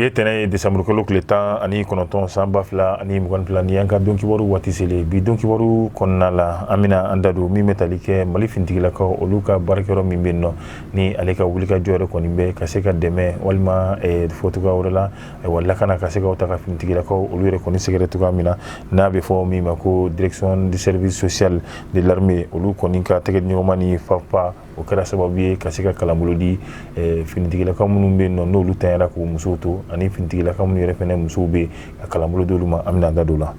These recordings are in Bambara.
Bi ye tɛnɛ ye, desanburukalo tile 19, san 2022. Ni an ka don kibaru waati selen, bi don kibaru kɔnɔna la, an bɛna an da don min bɛ tali kɛ Mali finitigilakaw, olu ka baarakɛyɔrɔ min bɛ yen nɔ, ni ale ka wulikajɔ yɛrɛ kɔni bɛ ka se ka dɛmɛ walima fɔ cogoya wɛrɛ la, ayiwa, lakana ka se ka ta ka finitigilakaw olu yɛrɛ kɔni sɛgɛrɛ cogoya min na, n'a bɛ fɔ min ma ko Direction du service social de l'armée, olu kɔni ka tɛgɛ ɲɔgɔnma ni FAFPA, o kɛra sababu ye ka se ka kalanbolo di finitigilakaw minnu bɛ yen nɔ, n'olu tanyara k'u musow to, ani finitigilakaw minnu yɛrɛ fɛnɛ musow bɛ yen, ka kalanbolo d'olu ma. An bɛna an da don o la.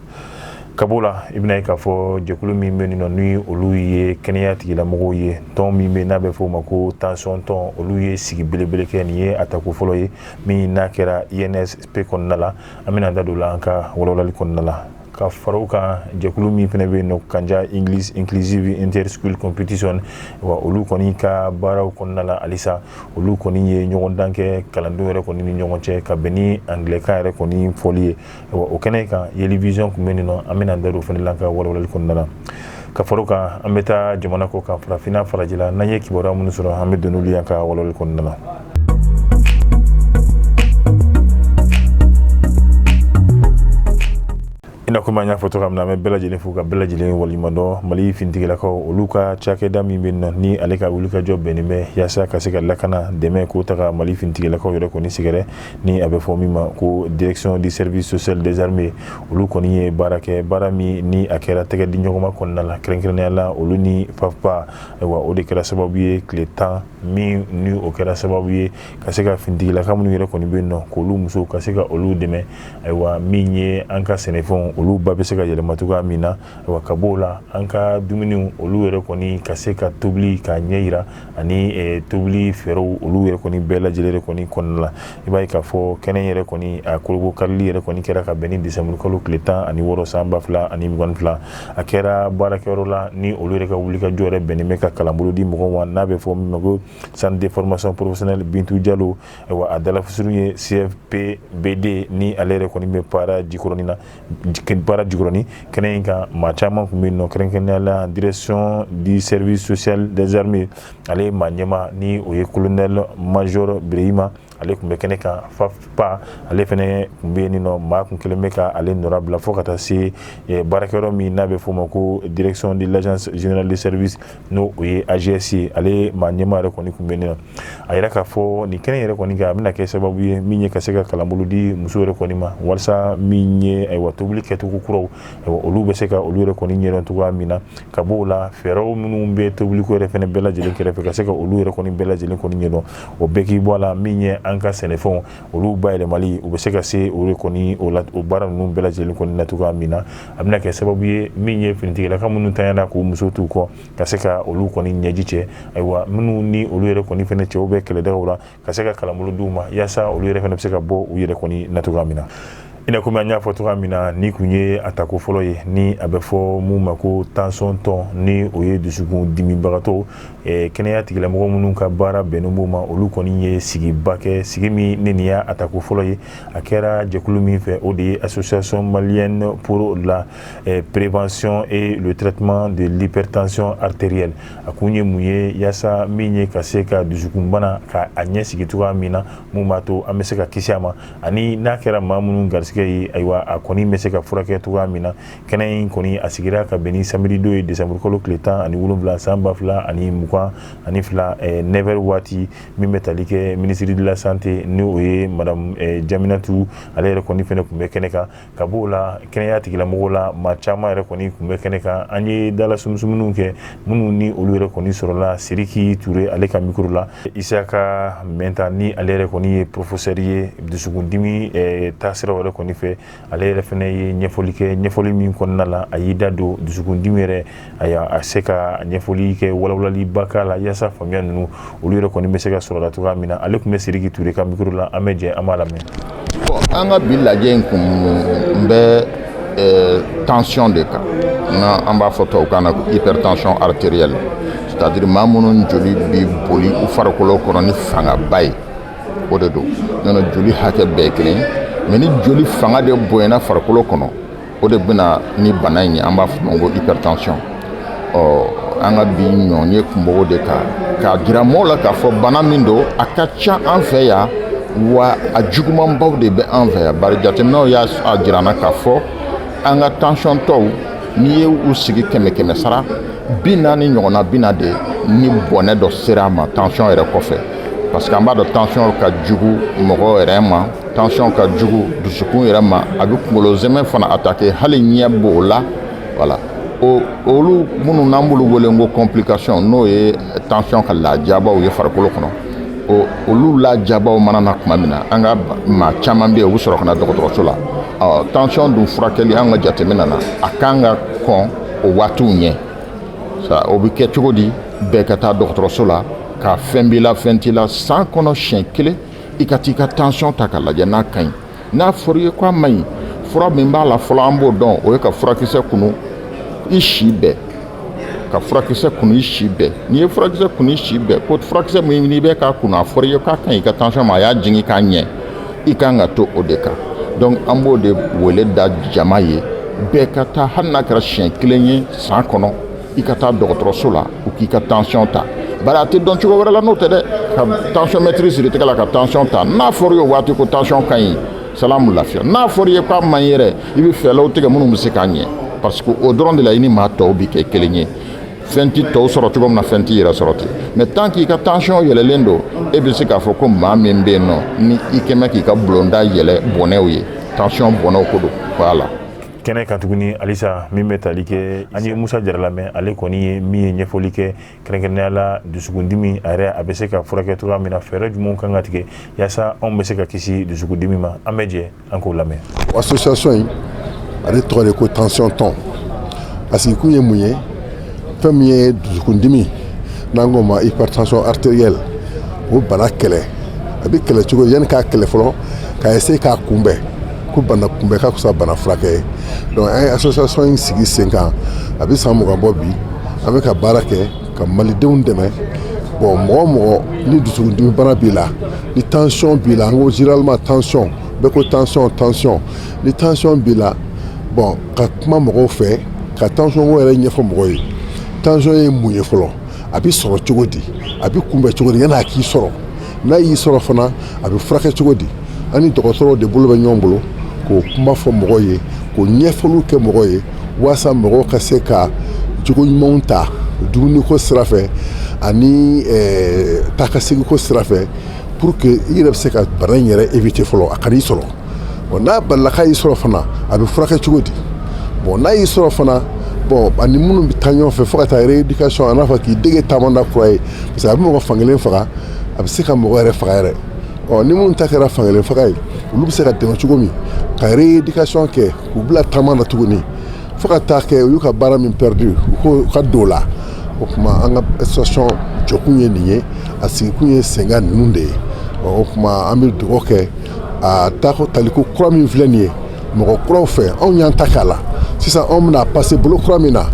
Ka b'o la, i bɛna ye k'a fɔ jɛkulu min bɛ yen nɔ, ni olu ye kɛnɛya tigilamɔgɔw ye, tɔn min bɛ n'a bɛ fɔ o ma ko tension tɔn, olu ye sigi belebele kɛ. Nin ye a tako fɔlɔ ye min n'a kɛra INSP kɔnɔna la. An bɛna an da don o la an ka walawalali kɔnɔna la. Ka fara o kan, jɛkulu min fana bɛ yen nɔ, Kanja English Inclusive Inter School Competition wa, olu kɔni ka baaraw kɔnɔna la halisa, olu kɔni ye ɲɔgɔndan kɛ kalandenw yɛrɛ kɔni ni ɲɔgɔn cɛ, ka bɛn ni anglais-kan yɛrɛ kɔni fɔli ye. Wa o kɛnɛ kan, Yeli Vision tun bɛ yen nɔ. An bɛna an da don o fana la an ka walawalali kɔnɔna la. Ka fara o kan, an bɛ taa jamana kɔ kan, farafinna, farajɛla, n'an ye kibaruya minnu sɔrɔ, an bɛ don n'olu ye an ka walawalali kɔnɔna la. I n'a komi an y'a fɔ cogoya min na, an bɛ bɛɛ lajɛlen fo ka bɛɛ lajɛlen waleɲumandɔn. Mali finitigilakaw, olu ka cakɛda min bɛ yen nɔ, ni ale ka wulikajɔ bɛnnen bɛ yaasa ka se ka lakana dɛmɛ k'o ta ka Mali finitigilakaw yɛrɛ kɔni sɛgɛrɛ, ni a bɛ fɔ min ma ko Direction du service social des armées, olu kɔni ye baara kɛ, baara min ni a kɛra tɛgɛ di ɲɔgɔnma kɔnɔna la, kɛrɛnkɛrɛnnenya la olu ni FAFPA. Ayiwa, o de kɛra sababu ye tile 10 min ni o kɛra sababu ye ka se ka finitigilaka minnu yɛrɛ kɔni bɛ yen nɔ, k'olu musow ka se ka olu dɛmɛ. Ayiwa, min ye an ka sɛnɛfɛnw, olu ba bɛ se ka yɛlɛma cogoya min na. Ayiwa, ka b'o la, an ka dumuniw, olu yɛrɛ kɔni ka se ka tobili ka ɲɛ yira, ani tobili fɛɛrɛw, olu yɛrɛ kɔni bɛɛ lajɛlen yɛrɛ kɔni kɔnɔna la. I b'a ye k'a fɔ kɛnɛ yɛrɛ kɔni, a kolobo karili yɛrɛ kɔni kɛra ka bɛn ni desanburukalo tile 16, san 2022. A kɛra baarakɛyɔrɔ la ni olu yɛrɛ ka wulikajɔ yɛrɛ bɛnnen bɛ ka kalanbolo di mɔgɔw ma, n'a bɛ fɔ min ma ko Centre de formation professionnelle Bintu Jalo. Ayiwa, a dalafusuru ye CFPBD, ni ale yɛrɛ kɔni bɛ Para Jikɔrɔni na, Para Jikɔrɔni. Kɛnɛ in kan, maa caman tun bɛ yen nɔ, kɛrɛnkɛrɛnnenya la Direction du service social des armées, ale maa ɲɛmaa ni o ye colonel major Birehima, ale tun bɛ kɛnɛ kan. FAFPA, ale fɛnɛ tun bɛ yen nɔ, maa kun kelen bɛ ka ale nɔra bila, fo ka taa se baarakɛyɔrɔ min n'a bɛ f'o ma ko Direction de l'Agence générale de service, n'o o ye AGS ye, ale maa ɲɛmaa yɛrɛ kɔni tun bɛ yen nɔ. A yira k'a fɔ nin kɛnɛ yɛrɛ kɔni kan, a bɛna kɛ sababu ye min ye ka se ka kalanbolo di muso yɛrɛ kɔni ma, walasa min ye, ayiwa, tobili kɛcogo kuraw, ayiwa, olu bɛ se ka olu yɛrɛ kɔni ɲɛdɔn cogoya min na. Ka b'o la, fɛɛrɛw minnu bɛ tobiliko yɛrɛ fɛnɛ bɛɛ lajɛlen kɛrɛfɛ, ka se ka olu yɛrɛ kɔni bɛɛ lajɛlen kɔni ɲɛdɔn, o bɛɛ k'i bɔ a la. Min ye an ka sɛnɛfɛnw, olu bayɛlɛmali, u bɛ se ka se o de kɔni o la, o baara ninnu bɛɛ lajɛlen kɔni na cogoya min na, a bɛna kɛ sababu ye min ye finitigilaka minnu tanyana k'u muso t'u kɔ, ka se ka olu kɔni ɲɛji cɛ. Ayiwa, minnu ni olu yɛrɛ kɔni fɛnɛ cɛw bɛ kɛlɛdagaw la, ka se ka kalanbolo d'u ma, yaasa olu yɛrɛ fɛnɛ bɛ se ka bɔ u yɛrɛ kɔni na cogoya min na. I n'a komi an y'a fɔ cogoya min na, ni kun ye a tako fɔlɔ ye, ni a bɛ fɔ mun ma ko tension tɔn, ni o ye dusukun dimibagatɔ, kɛnɛya tigilamɔgɔ minnu ka baara bɛnnen b'o ma, olu kɔni ye sigiba kɛ, sigi min ni nin y'a tako fɔlɔ ye. A kɛra jɛkulu min fɛ, o de ye Association malienne pour la prévention et le traitement de l'hypertension artérielle. A kun ye mun ye? Yaasa min ye ka se ka dusukunbana ka a ɲɛ sigi cogoya min na, mun b'a to an bɛ se ka kisi a ma, ani n'a kɛra maa minnu garisɛgɛ ye, ayiwa, a kɔni bɛ se ka furakɛ cogoya min na. Kɛnɛ in kɔni, a sigira ka bɛn ni samedi don ye, desanburukalo tile 17, san 2022, 9h waati, min bɛ tali kɛ ministre de la Santé, ni o ye madame Jaminatu, ale yɛrɛ kɔni fɛnɛ tun bɛ kɛnɛ kan. Ka b'o la, kɛnɛya tigilamɔgɔw la, maa caman yɛrɛ kɔni tun bɛ kɛnɛ kan. An ye dala sumusumunuw kɛ minnu ni olu yɛrɛ kɔni sɔrɔla Siriki Ture, ale ka micro la. Isaka Mɛnta, ni ale yɛrɛ kɔni ye professeur ye dusukundimi taasiraw yɛrɛ kɔni fɛ, ale yɛrɛ fɛnɛ ye ɲɛfɔli kɛ, ɲɛfɔli min kɔnɔna la, a y'i da don dusukundimi yɛrɛ, a y'a se ka ɲɛfɔli kɛ, walawalaliba k'a la, yaasa faamuya ninnu, olu yɛrɛ kɔni bɛ se ka sɔrɔ la cogoya min na. Ale tun bɛ Siriki Ture ka micro la. An bɛ jɛ an b'a lamɛn. An ka bi lajɛ in kun bɛ tension de kan, n'an b'a fɔ tubabukan na ko hypertension artérielle, c'est-à-dire maa minnu joli bi boli u farikolo kɔnɔ ni fangaba ye, o de don. Nɔnɔ joli hakɛ bɛɛ ye kelen, mais ni joli fanga de bonyana farikolo kɔnɔ, o de bɛna ni bana in ye, an b'a fɔ ma ko hypertension. Ɔ, an ka bi ɲɔn ye kun b'o de kan, k'a jira mɔgɔw la k'a fɔ bana min don, a ka ca an fɛ yan. Wa a jugumanbaw de bɛ an fɛ yan, bari jateminɛw y'a jira an na k'a fɔ an ka tension tɔw, n'i ye u sigi 100 100 sara, 40 ɲɔgɔnna bina de ni bɔnɛ dɔ sera a ma tension yɛrɛ kɔfɛ. Parce que an b'a dɔn, tension ka jugu mɔgɔ yɛrɛ ma, tension ka jugu dusukun yɛrɛ ma, a bɛ kunkolo zɛmɛ fana attaquer, hali ɲɛ b'o la. Voilà, o olu minnu n'an b'olu wele ko complication, n'o ye tension ka lajabaw ye farikolo kɔnɔ, o olu lajabaw mana na tuma min na, an ka maa caman bɛ yen, u bɛ sɔrɔ ka na dɔgɔtɔrɔso la. Ɔ, tension dun furakɛli, an ka jateminɛ na, a kan ka kɔn o waatiw ɲɛ. O bɛ kɛ cogo di? Bɛɛ ka taa dɔgɔtɔrɔso la, ka fɛn b'i la, fɛn t'i la, san kɔnɔ siɲɛ kelen, i ka t'i ka tension ta ka lajɛ n'a ka ɲi. N'a fɔra i ye k'a man ɲi, fura min b'a la fɔlɔ, an b'o dɔn, o ye ka furakisɛ kunu i si bɛɛ, ka furakisɛ kunu i si bɛɛ. N'i ye furakisɛ kunu i si bɛɛ, ko furakisɛ min n'i bɛ k'a kunu, a fɔra i ye k'a ka ɲi i ka tension ma, a y'a jigin k'a ɲɛ, i kan ka to o de kan. Donc an b'o de wele da jama ye, bɛɛ ka taa, hali n'a kɛra siɲɛ kelen ye san kɔnɔ, i ka taa dɔgɔtɔrɔso la, u k'i ka tension ta. Bari a tɛ dɔn cogo wɛrɛ la n'o tɛ dɛ, ka tensiomètre siri tɛgɛ la ka tension ta. N'a fɔra i ye o waati ko tension ka ɲi, salamu, lafiya. N'a fɔra i ye k'a man ɲi yɛrɛ, i bɛ fɛɛrɛw tigɛ minnu bɛ se k'a ɲɛ, parce que o dɔrɔn de la i ni maa tɔw bɛ kɛ kelen ye. Fɛn ti tɔw sɔrɔ cogo min na, fɛn t'i yɛrɛ sɔrɔ ten. Mais tant k'i ka tension yɛlɛlen don, e bɛ se k'a fɔ ko maa min bɛ yen nɔ ni i kɛmɛ k'i ka bulonda yɛlɛ bɔnɛw ye, tension bɔnɛw ko don. Voilà. Kɛnɛ kan tuguni halisa, min bɛ tali kɛ, an ye Musa Jara lamɛn. Ale kɔni ye min ye ɲɛfɔli kɛ, kɛrɛnkɛrɛnnenya la dusukundimi, a yɛrɛ a bɛ se ka furakɛ cogoya min na, fɛɛrɛ jumɛnw kan ka tigɛ yaasa anw bɛ se ka kisi dusukundimi ma. An bɛ jɛ an k'o lamɛn. Association in, ale tɔgɔ de ko tension tɔn. A sigikun ye mun ye? Fɛn min ye dusukundimi, n'an k'o ma hypertension artérielle, o bana kɛlɛ. A bɛ kɛlɛ cogo? Yanni k'a kɛlɛ fɔlɔ, k'a essayer k'a kunbɛn, ko bana kunbɛn ka fisa bana furakɛ ye. Donc an ye association in sigi sen kan, a bɛ san 20 bɔ bi. An bɛ ka baara kɛ ka malidenw dɛmɛ. Bon, mɔgɔ o mɔgɔ ni dusukundimi bana b'i la, ni tension b'i la, an ko généralement tension, bɛɛ ko tension, tension, ni tension b'i la, bon, ka kuma mɔgɔw fɛ, ka tension ko yɛrɛ ɲɛfɔ mɔgɔw ye. Tension ye mun ye fɔlɔ? A bɛ sɔrɔ cogo di? A bɛ kunbɛn cogo di yanni a k'i sɔrɔ? N'a y'i sɔrɔ fana, a bɛ furakɛ cogo di? An ni dɔgɔtɔrɔw de bolo bɛ ɲɔgɔn bolo k'o kuma fɔ mɔgɔw ye, k'o ɲɛfɔliw kɛ mɔgɔw ye, walasa mɔgɔw ka se ka jogo ɲumanw ta dumuniko sira fɛ ani taakasegiko sira fɛ, pour que i yɛrɛ bɛ se ka bana in yɛrɛ éviter fɔlɔ, a kan'i sɔrɔ. Bon, n'a balila k'a y'i sɔrɔ fana, a bɛ furakɛ cogo di? Bon, n'a y'i sɔrɔ fana, bon, ani minnu bɛ taa ɲɔgɔn fɛ fo ka taa rééducation, a n'a fɔ k'i dege taama da kura ye, parce que a bɛ mɔgɔ fankelen faga, a bɛ se ka mɔgɔ yɛrɛ faga yɛrɛ. Ɔ, ni minnu ta kɛra fankelen faga ye, olu bɛ se ka dɛmɛ cogo min ka rééducation kɛ, k'u bila taama na tuguni, fo ka taa kɛ u y'u ka baara min perdu, u k'o ka don o la. O tuma, an ka association jɔkun ye nin ye, a sigikun ye senkan ninnu de ye. O tuma, an bɛ dugawu kɛ a tako taliko kura min filɛ nin ye mɔgɔ kuraw fɛ. Anw y'an ta k'a la sisan, anw bɛna passer bolo kura min na,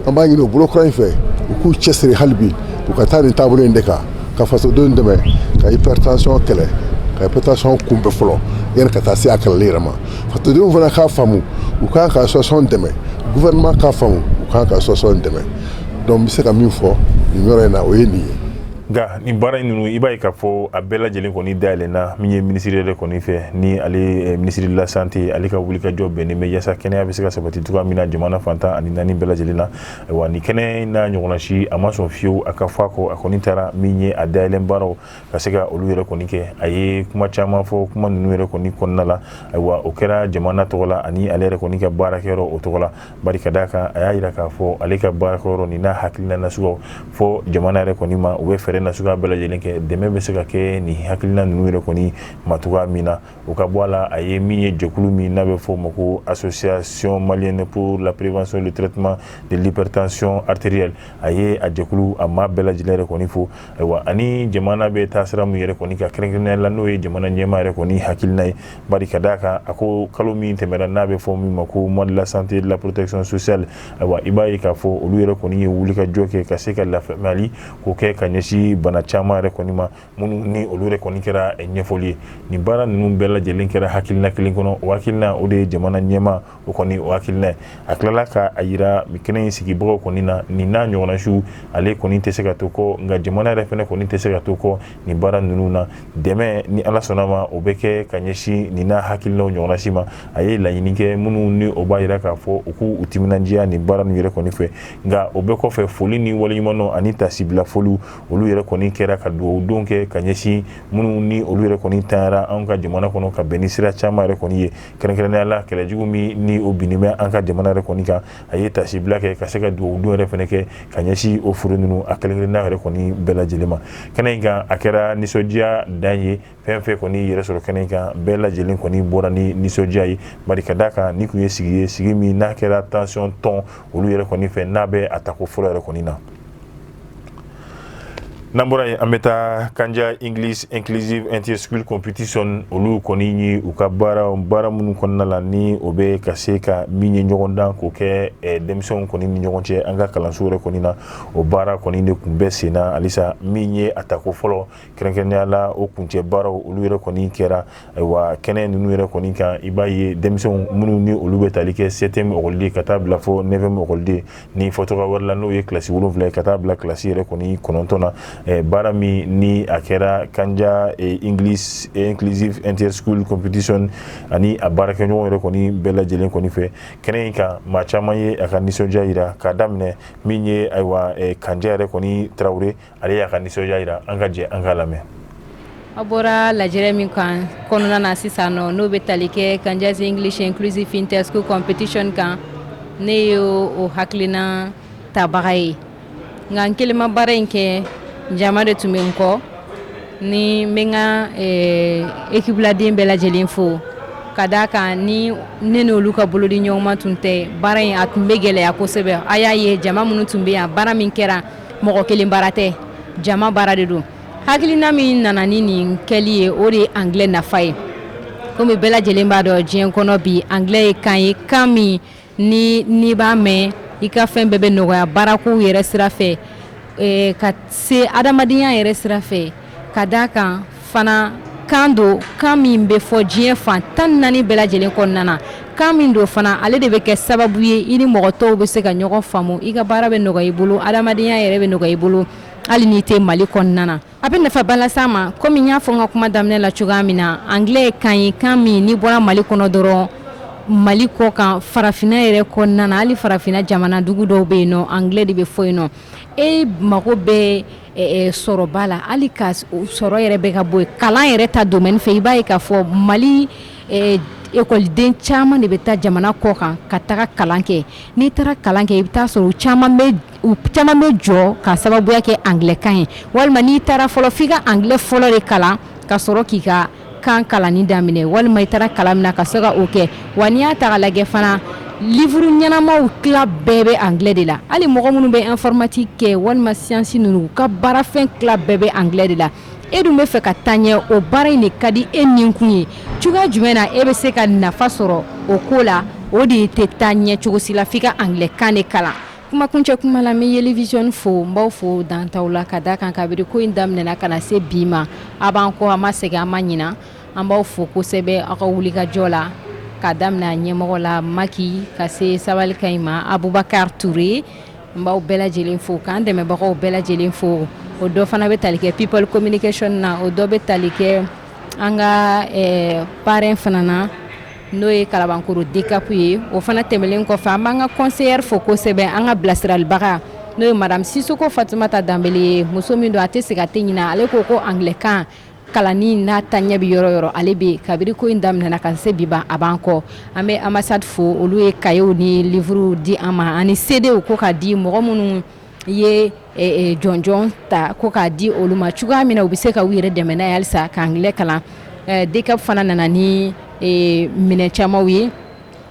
an b'a ɲini o bolo kura in fɛ, u k'u cɛsiri hali bi, u ka taa nin taabolo in de kan, ka fasodenw dɛmɛ ka hypertension kɛlɛ, ka hypertension kunbɛn fɔlɔ yanni ka taa se a kɛlɛli yɛrɛ ma. Fasodenw fana k'a faamu, u kan ka association dɛmɛ. Gouvernement k'a faamu, u kan ka association dɛmɛ. Donc n bɛ se ka min fɔ nin yɔrɔ in na, o ye nin ye. Nka nin baara in ninnu, i b'a ye k'a fɔ a bɛɛ lajɛlen kɔni dayɛlɛnna min ye minisiri yɛrɛ kɔni fɛ, ni ale ministre de la santé, ale ka wulikajɔ bɛnnen bɛ yaasa kɛnɛya bɛ se ka sabati cogoya min na jamana fantan ani naani bɛɛ lajɛlen na. Ayiwa, nin kɛnɛ in n'a ɲɔgɔnna si a ma sɔn fiyewu a ka fɔ a kɔ. A kɔni taara min ye a dayɛlɛn baaraw ka se ka olu yɛrɛ kɔni kɛ. A ye kuma caman fɔ kuma ninnu yɛrɛ kɔni kɔnɔna la. Ayiwa, o kɛra jamana tɔgɔ la ani ale yɛrɛ kɔni ka baarakɛyɔrɔ o tɔgɔ la. Bari ka d'a kan, a y'a yira k'a fɔ ale ka baarakɛyɔrɔ nin n'a hakilina nasuguyaw fɔ jamana yɛrɛ kɔni ma, u bɛ fɛɛrɛ nasuguya bɛɛ lajɛlen kɛ, dɛmɛ bɛ se ka kɛ nin hakilina ninnu yɛrɛ kɔni ma cogoya min na. O ka bɔ a la, a ye min ye jɛkulu min n'a bɛ fɔ o ma ko Association malienne pour la prévention et le traitement de l'hypertension artérielle, a ye a jɛkulu a maa bɛɛ lajɛlen yɛrɛ kɔni fo. Ayiwa, ani jamana bɛ taa sira min yɛrɛ kɔni kan, kɛrɛnkɛrɛnnenya la n'o ye jamana ɲɛmaa yɛrɛ kɔni hakilina ye. Bari ka d'a kan, a ko kalo min tɛmɛna n'a bɛ fɔ min ma ko mois de la santé et de la protection sociale, ayiwa, i b'a ye k'a fɔ olu yɛrɛ kɔni ye wulikajɔ kɛ ka se ka lafaamuyali k'o kɛ ka ɲɛsin kisi bana caman yɛrɛ kɔni ma, minnu ni olu yɛrɛ kɔni kɛra ɲɛfɔli ye. Nin baara ninnu bɛɛ lajɛlen kɛra hakilina kelen kɔnɔ. O hakilina, o de ye jamana ɲɛmaa o kɔni o hakilina ye. A tilala ka a yira kɛnɛ in sigibagaw kɔni na, nin n'a ɲɔgɔnna su, ale kɔni tɛ se ka to kɔ, nka jamana yɛrɛ fɛnɛ kɔni tɛ se ka to kɔ nin baara ninnu na. Dɛmɛ, ni Ala sɔnna ma, o bɛ kɛ ka ɲɛsin nin n'a hakilinaw ɲɔgɔnna si ma. A ye laɲini kɛ minnu ni o b'a yira k'a fɔ u k'u timinandiya nin baara ninnu yɛrɛ kɔni fɛ. Nka o bɛɛ kɔfɛ, foli ni waleɲumandɔn ani tasibila foliw, olu yɛrɛ kɔni kɛra ka dugawu don kɛ ka ɲɛsin minnu ni olu yɛrɛ kɔni tanyara anw ka jamana kɔnɔ ka bɛn ni sira caman yɛrɛ kɔni ye, kɛrɛnkɛrɛnnenya la kɛlɛjugu min ni o binnen bɛ an ka jamana yɛrɛ kɔni kan. A ye tasibila kɛ ka se ka dugawu don yɛrɛ fɛnɛ kɛ ka ɲɛsin o furu ninnu a kelenkelenna yɛrɛ kɔni bɛɛ lajɛlen ma. Kɛnɛ in kan, a kɛra nisɔndiya dan ye. Fɛn fɛn kɔni yɛrɛ sɔrɔ kɛnɛ in kan, bɛɛ lajɛlen kɔni bɔra ni nisɔndiya ye, bari ka d'a kan ni kun ye sigi ye, sigi min n'a kɛra tension tɔn olu yɛrɛ kɔni fɛ, n'a bɛ a tako fɔlɔ yɛrɛ kɔni na. N'an bɔra yen, an bɛ taa Kanja English Inclusive Inter-School Competition. Olu kɔni ye u ka baara minnu kɔnɔna la, ni o bɛ ka se ka min ye ɲɔgɔn dan k'o kɛ denmisɛnw kɔni ni ɲɔgɔn cɛ an ka kalanso yɛrɛ kɔni na, o baara kɔni de tun bɛ sen na halisa. Min ye a tako fɔlɔ, kɛrɛnkɛrɛnnenya la o kuncɛ baaraw, olu yɛrɛ kɔni kɛra. Ayiwa, kɛnɛ ninnu yɛrɛ kɔni kan, i b'a ye denmisɛnw minnu ni olu bɛ tali kɛ septième ekɔliden ka taa bila fɔ neuvième ekɔliden, ni fɔcogo wɛrɛ la n'o ye kilasi 7 ye ka taa bila kilasi yɛrɛ kɔni 9 na. Baara min ni a kɛra Kanja English Inclusive Inter-School Competition ani a baarakɛɲɔgɔn yɛrɛ kɔni bɛɛ lajɛlen kɔni fɛ, kɛnɛ in kan, maa caman ye a ka nisɔndiya yira, k'a daminɛ min ye, ayiwa, Kanja yɛrɛ kɔni Tarawele, ale y'a ka nisɔndiya yira. An ka jɛ an k'a lamɛn. Aw bɔra lajɛrɛ min kan kɔnɔna na sisan nɔ, n'o bɛ tali kɛ Kanja's English Inclusive Inter-School Competition kan, ne ye o hakilina tabaga ye, nka n kelen ma baara in kɛ, jama de tun bɛ n kɔ. Ni n bɛ n ka équipe laden bɛɛ lajɛlen fo, ka d'a kan ni ne n'olu ka bolodi ɲɔgɔnma tun tɛ, baara in a tun bɛ gɛlɛya kosɛbɛ. A y'a ye jama minnu tun bɛ yan, baara min kɛra, mɔgɔ kelen baara tɛ, jama baara de don. Hakilina min nana ni nin kɛli ye, o de ye anglais nafa ye. Komi bɛɛ lajɛlen b'a dɔn, diɲɛ kɔnɔ bi, anglais ye kan ye, kan min ni n'i b'a mɛn, i ka fɛn bɛɛ bɛ nɔgɔya, baarakow yɛrɛ sira fɛ, ka se adamadenya yɛrɛ sira fɛ. Ka d'a kan fana, kan don, kan min bɛ fɔ diɲɛ fan 14 bɛɛ lajɛlen kɔnɔna na. Kan min don fana, ale de bɛ kɛ sababu ye i ni mɔgɔ tɔw bɛ se ka ɲɔgɔn faamu, i ka baara bɛ nɔgɔya i bolo, adamadenya yɛrɛ bɛ nɔgɔya i bolo, hali n'i tɛ Mali kɔnɔna na. A bɛ nafaba las'a ma. Komi n y'a fɔ n ka kuma daminɛ la cogoya min na, anglais ye kan ye, kan min n'i bɔra Mali kɔnɔ dɔrɔn, Mali kɔ kan, farafinna yɛrɛ kɔnɔna na, hali farafinna jamana dugu dɔw bɛ yen nɔ, anglais de bɛ fɔ yen nɔ. E mago bɛ sɔrɔba la, hali ka sɔrɔ yɛrɛ bɛ ka bɔ yen, kalan yɛrɛ ta domaine fɛ, i b'a ye k'a fɔ Mali ekɔliden caman de bɛ taa jamana kɔ kan ka taga kalan kɛ. N'i taara kalan kɛ, i bɛ taa sɔrɔ u caman bɛ jɔ ka sababuya kɛ anglais kan ye, walima n'i taara fɔlɔ, f'i ka anglais fɔlɔ de kalan ka sɔrɔ k'i ka kan kalanni daminɛ, walima i taara kalan min na ka se ka o kɛ. Wa n'i y'a ta k'a lajɛ fana, livre ɲɛnamaw tila bɛɛ bɛ anglais de la. Hali mɔgɔ minnu bɛ informatique kɛ walima science ninnu, u ka baarafɛn tila bɛɛ bɛ anglais de la. E dun bɛ fɛ ka taa ɲɛ, o baara in de ka di e nin kun ye. Cogoya jumɛn na e bɛ se ka nafa sɔrɔ o ko la? O de tɛ taa ɲɛ cogo si la f'i ka anglais kan de kalan. Kuma kuncɛ kuma la, n bɛ Yeli Vision fo, n b'aw fo dantaw la, ka d'a kan kabini ko in daminɛna ka na se bi ma, a b'an kɔ, a ma sɛgɛn, a ma ɲina. An b'aw fo kosɛbɛ aw ka wulikajɔ la, ka daminɛ a ɲɛmɔgɔ la Maki, ka se sabali ka ɲi ma Abubakar Ture. N b'aw bɛɛ lajɛlen fo, k'an dɛmɛbagaw bɛɛ lajɛlen fo. O dɔ fana bɛ tali kɛ People Communication na, o dɔ bɛ tali kɛ an ka parrain fana na, n'o ye Kalabankoro DCAP ye. O fana tɛmɛnen kɔfɛ, an b'an ka conseillère fo kosɛbɛ, an ka bilasiralibaga, n'o ye madame Sisoko Fatumata Danbele ye. Muso min don, a tɛ sɛgɛn, a tɛ ɲinɛ. Ale ko ko anglais kan kalanni n'a taɲɛ bɛ yɔrɔ yɔrɔ, ale bɛ yen. Kabini ko in daminɛna ka se bi ba, a b'an kɔ. An bɛ ambassade fo, olu ye cahiers ni livres di an ma, ani CDw ko ka di mɔgɔ minnu ye jɔnjɔn ta, ko k'a di olu ma cogoya min na u bɛ se ka u yɛrɛ dɛmɛ n'a ye halisa ka anglais kalan. DCAP fana nana ni minɛn camanw ye,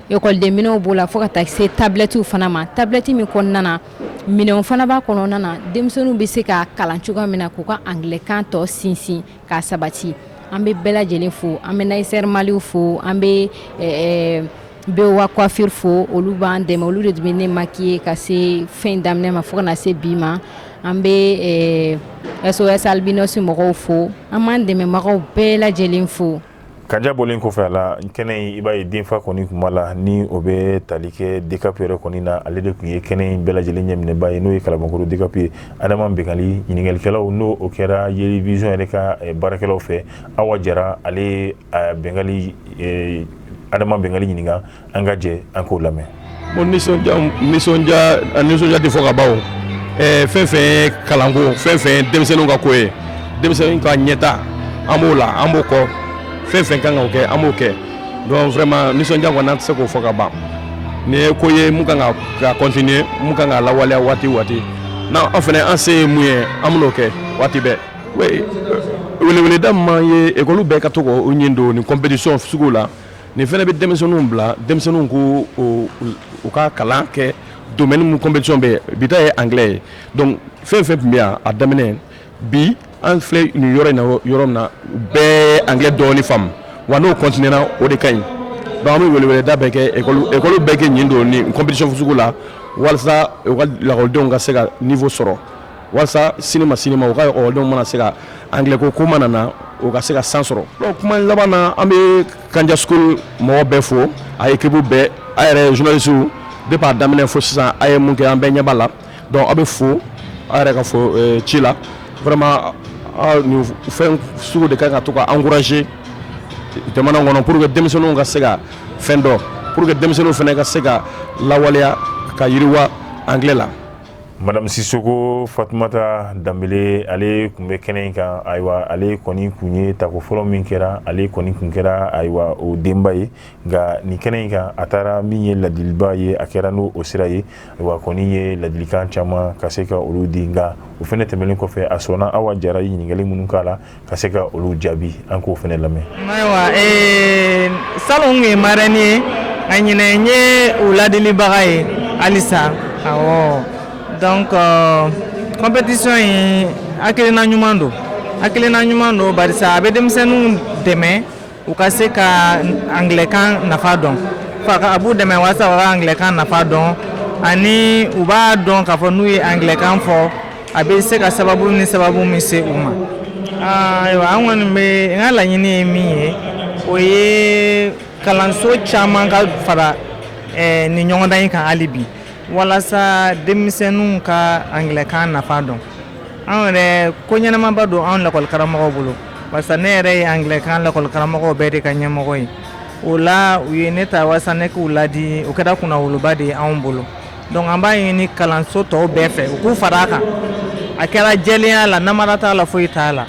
ekɔliden minɛnw b'o la, fo ka taa se tablettew fana ma. Tablette min kɔnɔna na, minɛnw fana b'a kɔnɔna na, denmisɛnninw bɛ se ka kalan cogoya min na k'u ka anglais kan tɔ sinsin k'a sabati. An bɛ bɛɛ lajɛlen fo, an bɛ Naisser Maliw fo, an bɛ BOA Coiffure fo, olu b'an dɛmɛ, olu de bɛ ne maquiller ka se fɛn daminɛ ma fo ka na se bi ma. An bɛ SOS Albinos mɔgɔw fo, an b'an dɛmɛbagaw bɛɛ lajɛlen fo. Kanja bɔlen kɔfɛ a la, kɛnɛ in, i b'a ye denfa kɔni kun b'a la, ni o bɛ tali kɛ DCAP yɛrɛ kɔni na. Ale de tun ye kɛnɛ in bɛɛ lajɛlen ɲɛminɛba ye, n'o ye Kalabankɔrɔ DCAP ye, Adama Bɛngali. Ɲininkalikɛlaw, n'o o kɛra Yeli Vision yɛrɛ ka baarakɛlaw fɛ, Awa Jara, ale Bɛngali, Adama Bɛngali ɲininka. An ka jɛ an k'o lamɛn. Bon, nisɔndiya, nisɔndiya, nisɔndiya tɛ fɔ ka ban o. Fɛn fɛn ye kalanko, fɛn fɛn ye denmisɛnninw ka ko ye, denmisɛnninw ka ɲɛta, an b'o la, an b'o kɔ. Fɛn fɛn kan k'o kɛ, an b'o kɛ. Donc vraiment, nisɔndiya kɔni, an tɛ se k'o fɔ ka ban. Nin ye ko ye mun kan ka continuer, mun kan ka lawaleya waati waati. N'an an fana, an se ye mun ye, an bɛn'o kɛ waati bɛɛ. Oui, weleweleda min b'an ye, ekɔli bɛɛ ka to k'o ɲin don nin compétition sugu la. Nin fana bɛ denmisɛnninw bila, denmisɛnninw k'u u ka kalan kɛ domaine mun compétition bɛ yen. Bi ta ye anglais ye. Donc fɛn fɛn tun bɛ yan a daminɛ, bi an filɛ nin yɔrɔ in na, yɔrɔ min na bɛɛ anglais dɔɔni faamu wa, n'o continuer na, o de ka ɲi. Donc an bɛ weleweleda bɛɛ kɛ, école bɛɛ kɛ ɲin don nin compétition sugu la, walasa u ka lakɔlidenw ka se ka niveau sɔrɔ, walasa sini ma sini ma, u ka ekɔlidenw mana se ka anglais ko mana na, u ka se ka san sɔrɔ. Donc kuma laban na, an bɛ Kanja School mɔgɔ bɛɛ fo, a équipe bɛɛ, a yɛrɛ journaliste, depuis a daminɛ fo sisan, a ye mun kɛ, an bɛɛ ɲɛ b'a la. Donc aw bɛ fo, aw yɛrɛ ka fo ci la. Vraiment, nin fɛn sugu de kan ka to ka encourager jamana kɔnɔ, pour que denmisɛnninw ka se ka fɛn dɔn, pour que denmisɛnninw fana ka se ka lawaleya ka yiriwa anglais la. Madame Sissoko Fatumata Danbele, ale tun bɛ kɛnɛ in kan. Ayiwa, ale kɔni kun ye tako fɔlɔ min kɛra, ale kɔni kun kɛra, ayiwa, o denba ye. Nka nin kɛnɛ in kan, a taara min ye ladiliba ye, a kɛra n'o o sira ye. Ayiwa, kɔni ye ladilikan caman ka se ka olu di. Nka o fɛnɛ tɛmɛnen kɔfɛ, a sɔnna Awa Jara ye ɲininkali minnu k'a la, ka se ka olu jaabi. An k'o fɛnɛ lamɛn. Ayiwa, salon kun ye marraine ye, nka ɲinɛ n ye u ladilibaga ye halisa. Awɔ, donc compétition in, hakilina ɲuman don, hakilina ɲuman don, barisa a bɛ denmisɛnninw dɛmɛ u ka se ka anglais kan nafa dɔn. A b'u dɛmɛ walasa u ka anglais kan nafa dɔn, ani u b'a dɔn k'a fɔ n'u ye anglais kan fɔ, a bɛ se ka sababu ni sababu min se u ma. Ayiwa, an kɔni bɛ, n ka laɲini ye min ye, o ye kalanso caman ka fara nin ɲɔgɔndan in kan hali bi, walasa denmisɛnninw ka anglais kan nafa dɔn. Anw yɛrɛ, ko ɲɛnamaba don anw lakɔli karamɔgɔw bolo, barisa ne yɛrɛ ye anglais kan lakɔli karamɔgɔw bɛɛ de ka ɲɛmɔgɔ ye. O la, u ye ne ta walasa ne k'u ladi, o kɛra kunnawoloba de ye anw bolo. Donc an b'a ɲini kalanso tɔw bɛɛ fɛ, u k'u fara a kan. A kɛra jɛlenya la, namara t'a la, foyi t'a la.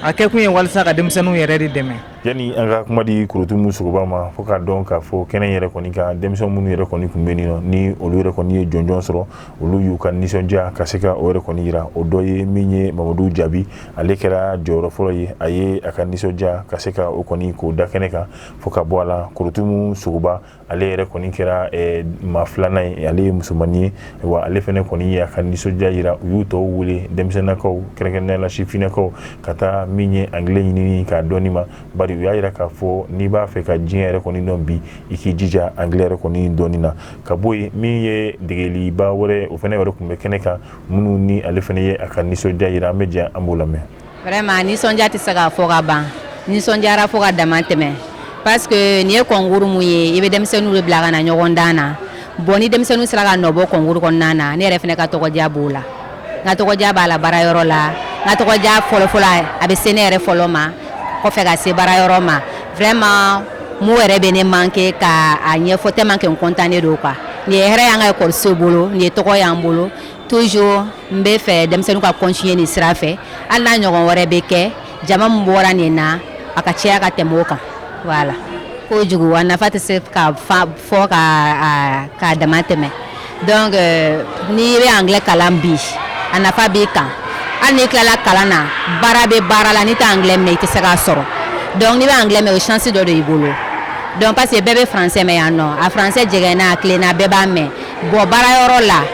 A kɛkun ye walasa ka denmisɛnninw yɛrɛ de dɛmɛ. Yanni an ka kuma di Korotumu Sogoba ma, fo k'a dɔn k'a fɔ kɛnɛ yɛrɛ kɔni kan, denmisɛn minnu yɛrɛ kɔni tun bɛ yen nɔ, ni olu yɛrɛ kɔni ye jɔnjɔn sɔrɔ, olu y'u ka nisɔndiya ka se ka o yɛrɛ kɔni yira. O dɔ ye min ye, Mamadu Jaabi, ale kɛra jɔyɔrɔ fɔlɔ ye. A ye a ka nisɔndiya ka se ka o kɔni k'o da kɛnɛ kan. Fo ka bɔ a la, Korotumu Sogoba, ale yɛrɛ kɔni kɛra maa filanan ye. Ale ye musomannin ye wa, ale fɛnɛ kɔni ye a ka nisɔndiya yira. U y'u tɔw wele, denmisɛnninnakaw, kɛrɛnkɛrɛnnenya la sifinnakaw, ka taa min ye anglais ɲinini k'a dɔnni ma, bari u y'a yira k'a fɔ n'i b'a fɛ ka diɲɛ yɛrɛ kɔni dɔn bi, i k'i jija anglais yɛrɛ kɔni dɔnni na. Ka bɔ yen, min ye degeliba wɛrɛ, o fɛnɛ yɛrɛ tun bɛ kɛnɛ kan, minnu ni ale fɛnɛ ye a ka nisɔndiya yira. An bɛ jɛ an b'o lamɛn. Vraiment, nisɔndiya tɛ se k'a fɔ ka ban. Nisɔndiyara fo ka dama tɛmɛ, parce que nin ye concours mun ye, i bɛ denmisɛnninw de bila ka na ɲɔgɔn dan na. Bon, ni denmisɛnninw sera ka nɔ bɔ concours kɔnɔna na, ne yɛrɛ fɛnɛ ka tɔgɔdiya b'o la. N ka tɔgɔdiya b'a la baarayɔrɔ la. N ka tɔgɔdiya fɔlɔfɔlɔ, a bɛ se ne yɛrɛ fɔlɔ ma, kɔfɛ ka se baarayɔrɔ ma. Vraiment, mun yɛrɛ bɛ ne manqué ka a ɲɛfɔ, tellement que n content don quoi. Nin ye hɛrɛ y'an ka ekɔliso bolo, nin ye tɔgɔ y'an bolo. Toujours n bɛ fɛ denmisɛnninw ka continuer nin sira fɛ. Hali n'a ɲɔgɔn wɛrɛ bɛ kɛ, jama min bɔra nin na, a ka caya ka tɛmɛ o kan. Voilà, kojugu, a nafa tɛ se ka fɔ ka dama tɛmɛ. Donc n'i bɛ anglais kalan bi, a nafa b'i kan. Hali n'i tilala kalan na, baara bɛ baara la, n'i tɛ anglais mɛn, i tɛ se k'a sɔrɔ. Donc n'i bɛ anglais mɛn, o ye chance dɔ de y'i bolo. Donc parce que bɛɛ bɛ français mɛn yan nɔ, a français jɛgɛnna, a tilenna, bɛɛ b'a mɛn. Bon, baarayɔrɔ la,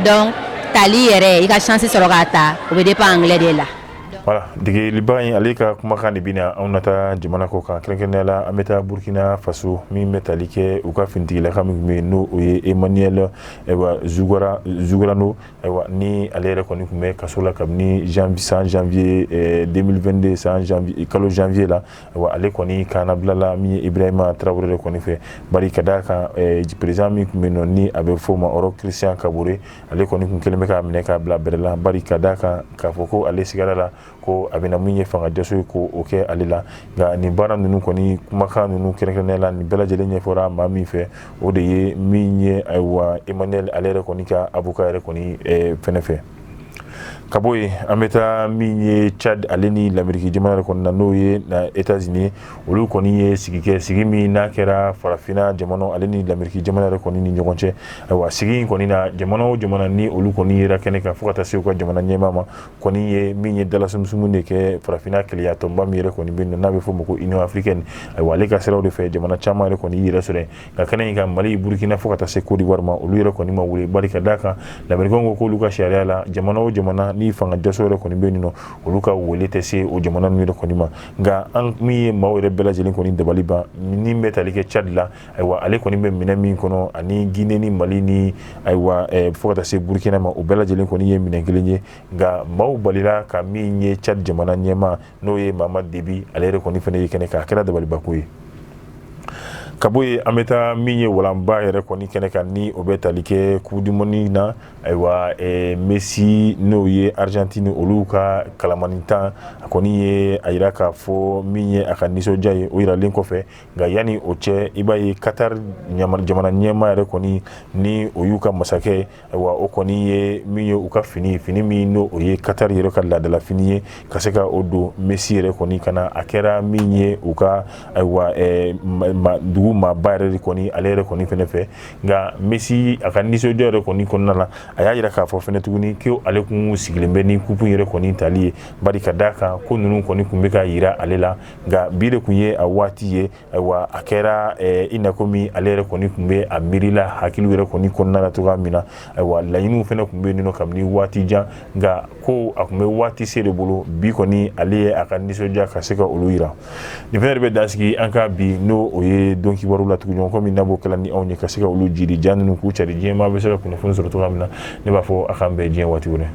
donc tali yɛrɛ, i ka chance sɔrɔ k'a ta, o bɛ dépend anglais de la. Voilà, degeliba in ale ka kumakan de bɛna anw nata jamana kɔ kan, kɛrɛnkɛrɛnnenya la an bɛ taa Burkina Faso min bɛ tali kɛ u ka finitigilaka min tun bɛ yen, n'o o ye Emmanuel ayiwa Zougrano. Ayiwa, ni ale yɛrɛ kɔni tun bɛ kaso la kabini janvier, san janvier 2022, san janvier, kalo janvier la. Ayiwa, ale kɔni kannabila la min ye Ibrahima Traoré yɛrɛ kɔni fɛ, bari ka d'a kan président min tun bɛ yen nɔ, ni a bɛ f'o ma Roch Christian Kaboré, ale kɔni tun kɛlen bɛ k'a minɛ k'a bila bɛrɛ la, bari ka d'a kan k'a fɔ ko ale sigara la ko a bɛna mun ye fanga jaso ye ko o kɛ ale la. Nka nin baara ninnu kɔni, kumakan ninnu, kɛrɛnkɛrɛnnenya la nin bɛɛ lajɛlen ɲɛfɔra maa min fɛ, o de ye min ye ayiwa Emmanuel ale yɛrɛ kɔni ka avocat yɛrɛ kɔni fɛnɛ fɛ. Ka bɔ yen, an bɛ taa min ye Tchad ale ni Lameriki jamana yɛrɛ kɔni na, n'o ye États-Unis, olu kɔni ye sigi kɛ, sigi min n'a kɛra farafinna jamana ale ni Lameriki jamana yɛrɛ kɔni ni ɲɔgɔn cɛ. Ayiwa, sigi in kɔni na, jamana o jamana ni olu kɔni yera kɛnɛ kan, fo ka taa se u ka jamana ɲɛmaa ma, kɔni ye min ye dalasumusumu de kɛ farafinna kelenya tɔnba min yɛrɛ kɔni bɛ yen, n'a bɛ f'o ma ko Union africaine. Ayiwa, ale ka siraw de fɛ, jamana caman yɛrɛ kɔni y'i yɛrɛ sɔrɔ yen. Nka kɛnɛ in kan, Mali, Burukina, fo ka taa se Côte d'Ivoire ma, olu yɛrɛ kɔni ma wele, bari ka d'a kan Lamerikɛnw ko k'olu ka sariya la, jamana o jamana ni fanga jaso yɛrɛ kɔni bɛ yen nɔ, olu ka wele tɛ se o jamana ninnu yɛrɛ kɔni ma. Nka an min ye maaw yɛrɛ bɛɛ lajɛlen kɔni dabali ban ni bɛ tali kɛ Tchad la, ayiwa, ale kɔni bɛ minɛ min kɔnɔ ani Guinée ni Mali ni ayiwa fo ka taa se Burukina ma, o bɛɛ lajɛlen kɔni ye minɛn kelen ye. Nka maaw balila ka min ye Tchad jamana ɲɛmaa, n'o ye Mahamat Déby, ale yɛrɛ kɔni fana ye kɛnɛ kan, a kɛra dabalibako ye. Ka bɔ yen, an bɛ taa min ye walanba yɛrɛ kɔni kɛnɛ kan, ni o bɛ tali kɛ Coupe du monde na. Ayiwa, Messi, n'o ye Argentine olu ka kalamani tan, a kɔni ye a yira k'a fɔ min ye a ka nisɔndiya ye, o yiralen kɔfɛ. Nka yanni o cɛ, i b'a ye Qatar jamana ɲɛmaa yɛrɛ kɔni, ni o y'u ka masakɛ, ayiwa, o kɔni ye min ye u ka fini min n'o o ye Qatar yɛrɛ ka laadala fini ye, ka se ka o don Messi yɛrɛ kɔni ka na, a kɛra min ye u ka ayiwa dugu maaba yɛrɛ de kɔni, ale yɛrɛ kɔni fɛnɛ fɛ. Nka Messi a ka nisɔndiya yɛrɛ kɔni kɔnɔna la, a y'a yira k'a fɔ fɛnɛ tuguni ko ale kun sigilen bɛ ni coupe yɛrɛ kɔni tali ye, bari ka d'a kan ko ninnu kɔni kun bɛ ka yira ale la, nka bi de kun ye a waati ye. Ayiwa, a kɛra i n'a komi ale yɛrɛ kɔni kun bɛ a miiri la hakili yɛrɛ kɔni kɔnɔna la cogoya min na. Ayiwa, laɲiniw fɛnɛ kun bɛ yen nɔ kabini waati jan, nka ko a kun bɛ waati se de bolo. Bi kɔni, ale ye a ka nisɔndiya ka se ka olu yira. Nin fɛnɛ de bɛ dansigi an ka bi, n'o o ye don kibaru la tugu ɲɔgɔn komi n'a b'o kɛla ni anw ye, ka se ka olu jiri ja ninnu k'u cari, diɲɛ maa bɛ se ka kunnafoni sɔrɔ cogoya min na. Ne b'a fɔ a k'an bɛn diɲɛ waati wɛrɛ.